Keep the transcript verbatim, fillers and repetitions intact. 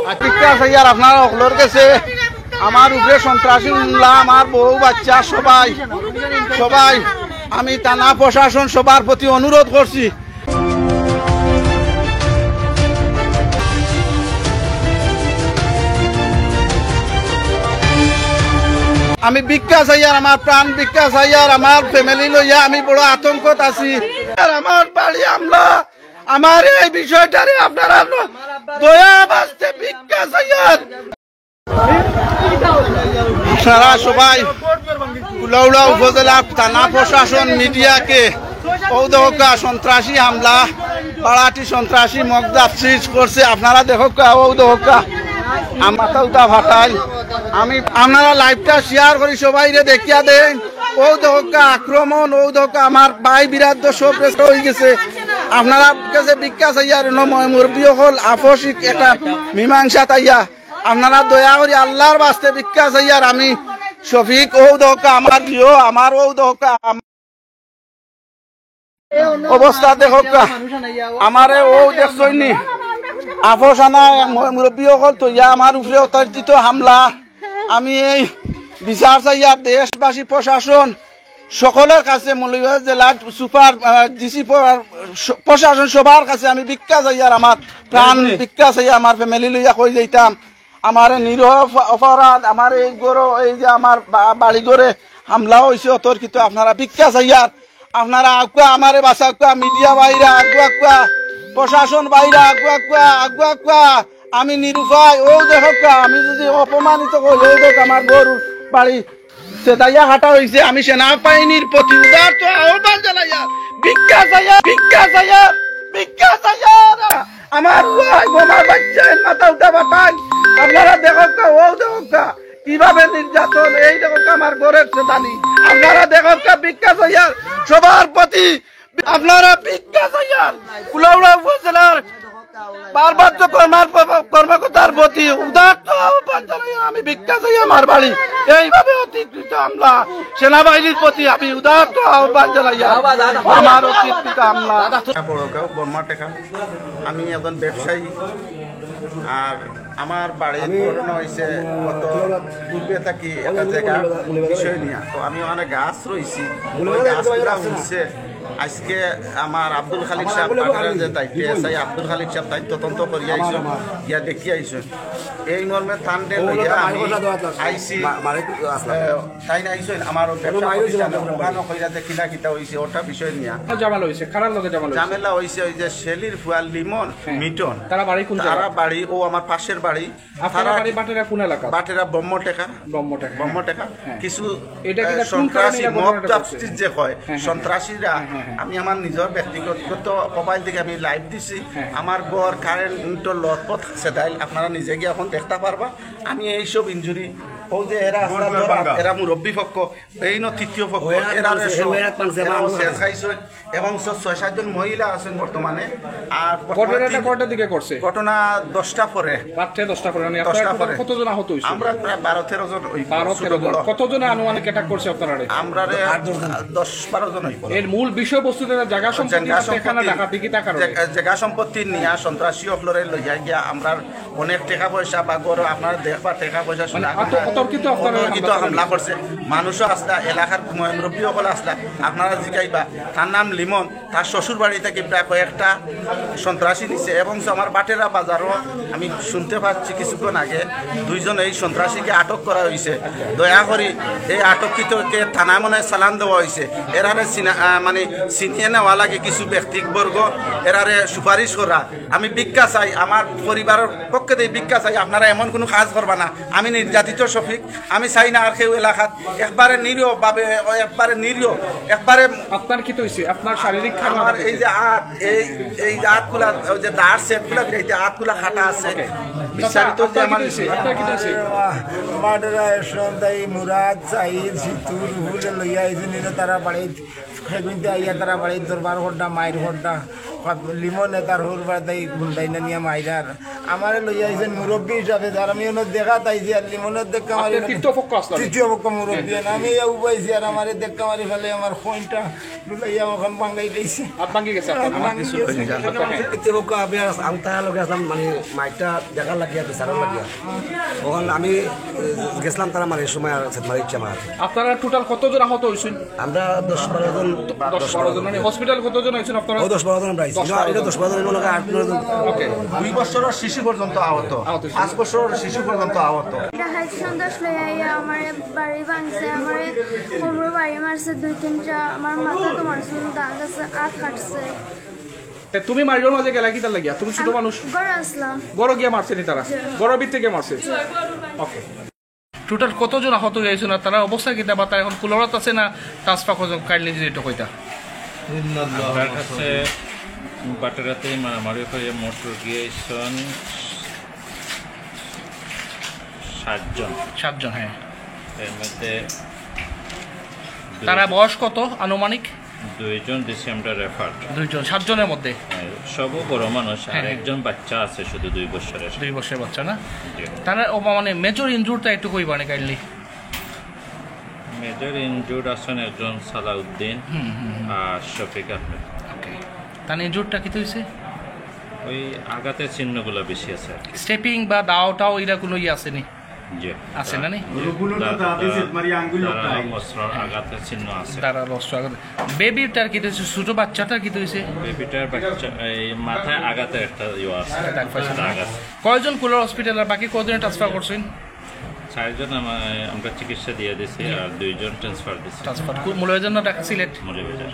আর ঠিক আছে, ইয়ার আপনারা হকলর গেছে আমার উপরে সন্ত্রাসী হামলা, আমার বউ বাচ্চা সবাই, সবাই, আমি থানা প্রশাসন সবার প্রতি অনুরোধ করছি। আমি ভিক্ষা চাইয়ার, আমার প্রাণ ভিক্ষা চাইয়ার, আমার ফ্যামিলি লইয়া আমি বড় আতঙ্কত আছি। আর আমার বাড়ি হামলা, আমার এই বিষয়টারে আপনারা ন-, দয়া বাস্তে ভিক্ষা চাইয়ার। আপনারা সবাই কুলাউড়া উপজেলা থানা প্রশাসন মিডিয়াকে, ও দেখউক্কা সন্ত্রাসী হামলা, বাড়াটি সন্ত্রাসী মকদাব সিজ করছে। আপনারা দেখউক্কা, ও দেখউক্কা, আমার তো উতা ফাটাই। আমি, আপনারা লাইভটা শেয়ার করি সবাইরে দেখিয়া দেইন। ও দেখউক্কা আক্রমণ, ও দেখউক্কা আমার ভাই বিরাট সব রেস্ট হয়ে গেছে। আপনারা কাছে ভিক্ষা চাইয়ার, এনো ময় মুরব্বী হকল আপসিক একটা মীমাংসা চাইয়া আপনারা দয়া করি আল্লাহর বাস্তে ভিক্ষা চাইয়ার। আমি শফিক, ও দেখউক্কা আমার জিও, আমার ও দেখউক্কা আম-, অবস্থা দেখউক্কা। আমারে ও দেখছইন নি? আপস আনা ময় মুরব্বী হকল থইয়া আমার উপরে অতর্কিত হামলা। আমি এই বিচার চাইয়ার দেশবাসী প্রশাসন সকলের কাছে, মৌলভীবাজার জেলার সুপার, আহ, ডিসি প-, স-, প্রশাসন সবার কাছে আমি ভিক্ষা চাইয়ার, আমার প্রাণ ভিক্ষা চাইয়ার, আমার ফ্যামিলি লইয়া কই যাইতাম। আমার নিরহ অপ-, অপরাধ, আমার এই ঘরো, এই যে আমার বা-, বাড়ি ঘরে হামলা হইছে অতর্কিত, আপনারা ভিক্ষা চাইয়ার, আপনারা আগুয়া আমারে বাঁচাউক্কা, মিডিয়া ভাইরা আগুয়াউক্কা, প্রশাসন ভাইরা আগুয়াউক্কা, আগুয়াউক্কা। আমি নিরুপায়, ও দেখউক্কা, আমি যদি অপমানিত হই, ও দেখ আমার ঘর বাড়ি সেদাইয়া কাটা হইছে, আমি সেনাবাহিনীর প্রতি উদারত আহ্বান জানাইয়ার, ভিক্ষা চাইয়ার, ভিক্ষা চাইয়ার, ভিক্ষা চাইয়ার। আমার ভাই, আমার বাচ্চা, এর মাথা উঠা বাতাই, আপনারা দেখউক্কা, ও দেখউক্কা, কিভাবে নির্যাতন, এই দেখউক্কা আমার ঘরের সেদানি, আপনারা দেখউক্কা, ভিক্ষা চাইয়ার, সবার প্রতি আপনারা ভিক্ষা চাইয়ার, কুলাউড়া উপজেলার ভারপ্রাপ্ত কর্মার-, কর্মকর্তার প্রতি উদারত আহ্বান জানাই, আমি ভিক্ষা চাই আমার বাড়ি। এইভাবে অতর্কিত হামলা, সেনাবাহিনীর প্রতি আমি উদারত আহ্বান জানাই, আমার অতর্কিত হামলা। বড়গাঁও, বর্মা টেকা। আমি একজন ব্যবসায়ী, আর আমার বাড়ির ঘটনা হইছে কত পূর্বে থাকি একটা জায়গা বিষয় নিয়া। তো আমি ওখানে গাছ রইছি, ওই গাছগুলা উঠছে। আজকে আমার আব্দুল খালিক সাহেব, পাঠানের যে দায়িত্বে এসআই আব্দুল খালিক সাহেব দায়িত্ব তদন্ত করিয়া আইছইন, গিয়া দেখি আইছইন। এই মর্মে তানরে লইয়া আমি আইছি। আহ, তাইন আইছইন আমার ব্যবসা প্রতিষ্ঠানে, ওখানে কইরা যে কিনা কিতা হইছে, ওটা বিষয় নিয়া। জামাল হইছে, কারার লগে জামাল হইছে? ঝামেলা হইছে ওই যে শেলির ফুয়া লিমন, হ্যাঁ। মিটন। তারা বাড়ি কোন জায়গা? তারা বাড়ি ও আমার পাশের বাড়ি। আপনারা তারা বাড়ি বাটেরা কোন এলাকা? বাটেরা ব্রহ্মটেকা। ব্রহ্মটেকা, হ্যাঁ। ব্রহ্মটেকা। হ্যাঁ। কিছু, এটা কি আহ, কোন কারণে সন্ত্রাসী, এরা ঘটনাটা মব করছে? জাস্টিস যে হয়, হ্যাঁ, হ্যাঁ, সন্ত্রাসীরা, হ্যাঁ, হ্যাঁ, হ্যাঁ। আমি আমার নিজের ব্যক্তিগত প্রোফাইল থেকে আমি লাইভ দিছি। হ্যাঁ। আমার ঘর কারেন্ট লতপথ সেদাইল, আপনারা নিজে গিয়ে এখন দেখতে পারবা। আমি এইসব ইনজুরি, ও যে এরা আসলা, এরা মুরব্বী পক্ষ, এই ন তৃতীয় পক্ষ, এরারে সব, এরাও শেষ খাইছে। এবং ছ-, ছয় সাতজন মহিলা আছেন বর্তমানে। আর ঘটনাটা কয়টার দিকে করছে? ঘটনা দশটা পরে। রাত্রে দশটা পরে, মানে আপনারা টোটাল কতজন আহত হইছে? আমরা প্রায় বারো তেরো জন ওই বারো তেরো জন। কতজনে আনুমানিক অ্যাটাক করছে আপনারারে? আমরারে দশ বারো জন হইব। এর মূল বিষয়বস্তু যেটা জায়গা সম্পত্তি জায়গা নিয়ে এখানে সম্পত্তি, ডাকাতি কি তা কারণে? জায়গা, জায়গা সম্পত্তি নিয়ে সন্ত্রাসী অকলরে লইয়া গিয়া আমরা অনেক টাকা পয়সা বা গরু আপনারা দেখবা টাকা পয়সা মানে শুনে আত-, অতর্কিত আপনারা অতর্কিত হামলা হামলা করছে। মানুষও আসলা, এলাকার মুরব্বী সকল আসলা, আপনারা জিকাইবা। তার নাম লিমন, তার শ্বশুর বাড়ি থেকে প্রায় কয়েকটা সন্ত্রাসী নিছে এবং আমার বাটেরা বাজারও আমি শুনতে পাচ্ছি কিছুক্ষণ আগে দুইজন এই সন্ত্রাসীকে আটক করা হয়েছে। দয়া করি এই আটককৃতকে থানায় মনে হয় চালান দেওয়া হয়েছে। এরারে চিনা-, আহ, মানে চিনিয়ে নেওয়া লাগে কিছু ব্যক্তিবর্গ, এরারে সুপারিশ করা। আমি ভিক্ষা চাই, আমার পরিবারের পক্ষ থেকে ভিক্ষা চাই, আপনারা এমন কোনো কাজ করবা না। আমি নির্যাতিত শফিক, আমি চাই না আর কেউ এলাকাত একবারে নিরীহ ভাবে, একবারে নিরীহ, একবারে আপনার কি তো হইছে? আপনার শারীরিক খারাপ আমার এই যে আত, এই, এই যে আতগুলা, ওই যে দাঁত সেটগুলা ফিরাইতে আতগুলা কাটা আছে। বিস্তারিত যে আপনার কি আমার তো হইছে? আপনার কি তো হইছে? মাডরা সন্ধ্যায় মুরাদ, সাইদ, সিতু, রুহুল লইয়া আইছে নিলে তারা বাড়িত, খেগুনতে আইয়া তারা বাড়িত দরবার করডা, মাইর করডা। লিমনে তার হউর বাড়িত গুন্ডাইন আনিয়া মাইরার। আমারে লইয়া আইছইন মুরব্বি হিসাবে, যার আমি অনো দেখাত আইছি, আর লিমনে ধাক্কা মারি আপনি তৃতীয় পক্ষ আসলে? তৃতীয় পক্ষ মুরব্বি। আমি ইয়া উবাইছি, আর আমারে ধাক্কা মারি ফালাই আমার কইনটা ডুলাইয়া অখান ভাঙ্গাই দিছে। হাত ভাঙ্গি গেছে আপনার? হাত ভাঙ্গি গেছে। তৃতীয় পক্ষ আমি আস-, আমি তার লগে আসলাম, মানে, মাইকটা দেখার লাগিয়া, বিচারর লাগিয়া। অখন আমি, এ, গেছিলাম তারা, মানে, এই সময় আর মারি ইচ্ছা আমার। আপনারা টোটাল কতজন আহত হইছেন? আমরা দশ বারো জন। দশ বারো জন, মানে, হসপিটাল কতজন আইছেন আপনারা? ও, দশ বারো জন আমরা আইছি। দশ বারো জন। দশ বারো জন, মনে হয় আট নয় জন। ওকে। দুই বছরের শিশু পর্যন্ত আহত। আহত। পাঁচ বছরের শিশু পর্যন্ত আহত। ডাকাত সন্ত্রাস লইয়া আইয়া আমারে বাড়ি ভাঙছে, আমারে কোমর বাড়ি মারছে দুই তিনটা, আমার মাথাত মারছে, দাগ আছে, হাত কাটছে। তে তুমি মারির মাঝে গেলা কিতার লাগিয়া? তুমি ছোট মানুষ। ঘরে আসলাম। ঘরো গিয়া মারছে নি তারা? জি। ঘরর ভিতরে গিয়া মারছে? ওকে। টোটাল কতজন আহত হইছইন আর তারার অবস্থা কিতা, বা তারা এখন কুলাবড়াত আছে না ট্রান্সফার করছইন, কাইন্ডলি যদি একটু কইতা। আমরার কাছে বাটেরাতে মারামারি হইয়া মোট রোগী আইছইন সাতজন। সাতজন, হ্যাঁ। এর মধ্যে তারা দুইজন বয়স কত আনুমানিক? দুইজন দিছি আমরা রেফার। দুইজন, সাতজনের মধ্যে? হ্যাঁ, সবও বড় মানুষ, আর হ্যাঁ, হ্যাঁ। একজন বাচ্চা আছে শুধু দুই বছরের। দুই বছরের বাচ্চা না? জি। তারা ও মানে মেজর ইনজুরটা একটু কইবা না কাইন্ডলি? মেজর ইনজুরড আছেন একজন সালাউদ্দিন হুম, হুম, হুম। আর শফিক আহমেদ। ওকে। তার ইনজুরটা কিতা হইছে? ওই আঘাতের চিহ্নগুলো বেশি আছে আর কি। স্টেপিং বা দাও টাও এরা কোনো ইয়ে আছে নি? জি। আছে না নি? তারা, তারা, তারা অস্ত্র আঘাতের চিহ্ন আছে। তারা অস্ত্র আঘাত। বেবিটার কিতা হইছে? ছোট বাচ্চাটার কিতা হইছে? বেবিটার বাচ্চা, এই মাথায় আঘাতের একটা ইয়ে আছে। দাগ পাইছে না? দাগ আছে। কয়জন কুলাবড়া হসপিটাল আর বাকি কয়জনে ট্রান্সফার করছইন? চারজন আমা-, আমরা চিকিৎসা দিয়া দিছি, জি। আর দুইজন ট্রান্সফার দিছি। ট্রান্সফার। কো-, মৌলভীবাজার না ঢাকা, সিলেট? মৌলভীবাজার।